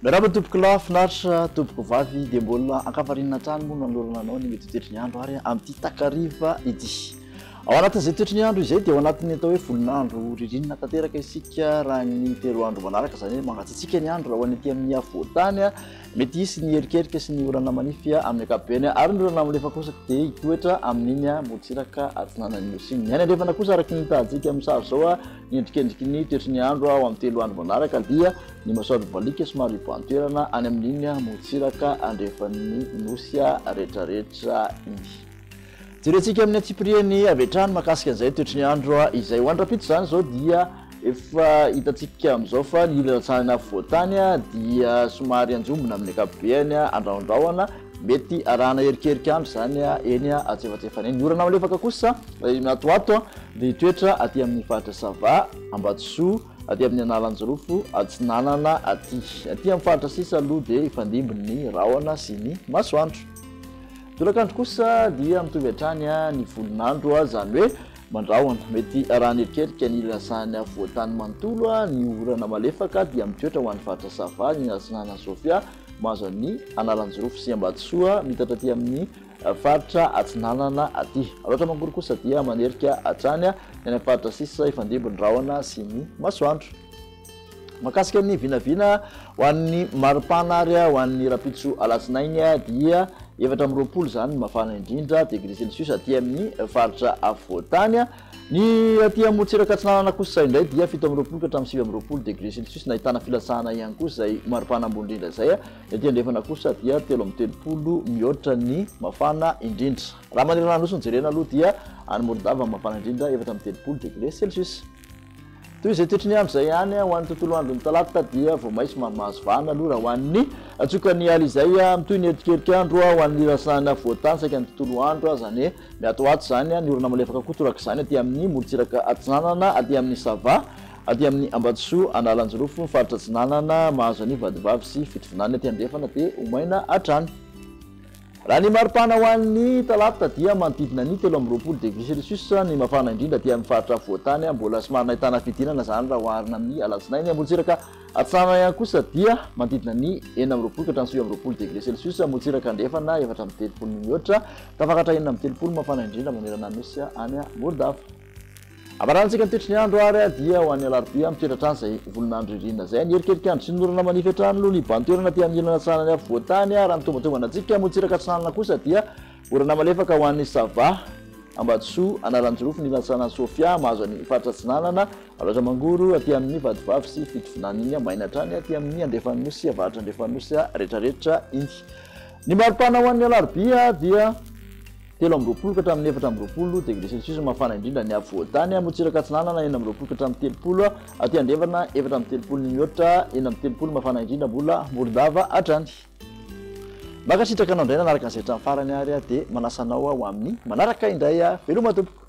Miarahaba tompoko lahy, finaritra tompoko vavy, dia mbola ankafarinina hatrany moa no anolorana anao ny mety ho toetry ny andro ary amin'ity takariva ity. Ao anatin'izay toetry ny andro izay dia ao anatin'ny atao hoe volon'andro ririnina tanteraka isika raha ny telo andro manaraka, izany hoe mangatsiatsiaka ny andro raha ho any aty amin'ny afovoan-tany, mety hisy ny erikerika sy ny orana manify amin'ny ankapobeny ary ny orana milefa kosa dia hitoetra amin'iny morontsiraka atsinanan'ny Nosy iny. Ny any andrefana kosa araka ny hitantsika amin'ny sary izao ny endrikendriky ny toetry ny andro ao amin'ny telo andro manaraka dia ny masoandro mibaliaka somary hibahan-toerana any amin'iny morontsiraka andrefan'ny Nosy rehetrarehetra iny. Jerentsika amin'ny antsipiriany avy hatrany mahakasika an'izay toetry ny andro izay. Ho an'ny rahampitso izany izao dia efa hitantsika amin'izao fa ny ila-tsaina afovoan-tany dia somary anjombona amin'ny ankapobeny, andrahondrahona, mety arahana erikerika andro izany eny antsefatsefany eny. Ny orana malefaka kosa miatoato dia hitoetra aty amin'ny faritra Sava, Ambatosoa, aty amin'ny Analanjirofo atsinanana aty. Aty amin'ny faritra sisa aloha dia hifandimby ny rahona sy ny masoandro. Tolakandro kosa dia mitovy hatrany ny volon'andro, izany hoe mandrahona. Mety raha anerikerika ny ilasan'ny afovoan-tany manontolo ny orana malefaka dia mitoetra ho an'ny faritra Sava, ny atsinanan'i Sofia, mahazo an'i Analanjirofo sy Ambatosoa, miitatra aty amin'ny faritra atsinanana aty. Alaotra Mangoro kosa dia manerika hatrany ny any amin'ny faritra sisa hifandimby ny rahona sy ny masoandro. Mahakasika ny vinavina ho an'ny maripana ary ho an'ny rahampitso alatsinainy dia 24 izany ny mafana indrindra degré celsius aty amin'ny faritra afovoan-tany. Ny aty amorontsiraka atsinanana kosa indray dia 27 ka hatramin'ny 29 degré celsius nahitana filatsahana ihany koa izay maripana ambony indrindra izay. Ny aty andrefana kosa dia 33 mihoatra ny mafana indrindra. Raha manerana ny Nosy no jerena aloha dia any Morondava ny mafana indrindra 34 degré celsius. Toy izay toetry ny andro izay ihany, ho an'ny tontolo andron'ny talata dia vao may somary mahazo vahana aloha raha ho an'ny tsiokan'ny ala izay. Mitohy ny eritrikeritr'andro ho an'ny rasana afovoan-tany saika ny tontolo andro, izany hoe miatoato izany, ny orana malefaka koa torak'izany aty amin'ny morontsiraka atsinanana, aty amin'ny Sava, aty amin'ny Ambatosoa, Analanjirofo, ny faritra atsinanana, mahazo an'i Vatovavy sy Fitovinany aty andrefana dia ho maina hatrany. Raha ny maripana ho an'ny talata dia manodidina ny 23 degré celsius ny mafana indrindra aty amin'ny faritra afovoan-tany. Mbola somary nahitana fidinana izany raha oharina amin'ny alatsinainy. Amorontsiraka atsinanana ihany kosa dia manodidina ny 26 ka hatramin'ny 29 degré celsius. Amorontsiraka andrefana 34 no mihoatra. Tafakatra 36 ny mafana indrindra manerana ny Nosy any Morondava. Amaranantsika ny toetry ny andro ary dia ho an'ny alarobia mitoetra hatrany izay volon'andro ririnina izay. Ny erikerik'andro sy ny orana manify hatrany aloha ny hibahan-toerana aty amin'ny ilany atsinanan'ny afovoan-tany. Raha ny tombantombana antsika morontsiraka atsinanana kosa dia orana malefaka ho an'ny Sava, Ambatosoa, Analanjirofo, ny ilany atsinanan'i Sofia, mahazo an'ny faritra atsinanana, Alaotra Mangoro, aty amin'ny Vatovavy sy Fitovinany iny, maina hatrany aty amin'ny andrefan'ny Nosy, avaratra andrefan'ny Nosy rehetrarehetra iny. Ny maripana ho an'ny alarobia dia. 23 ka hatramin'ny 24 degré celsius no mafana indrindra ny afovoan-tany, Amorontsiraka Atsinanana 26 ka hatramin'ny 30, aty Andrefana 34 ny mihoatra, 36 mafana indrindra mbola Morondava hatrany. Mankasitraka anao indray nanaraka an'izay hatramin'ny farany ary dia manasa anao ho amin'ny manaraka indray. Veloma tompoko.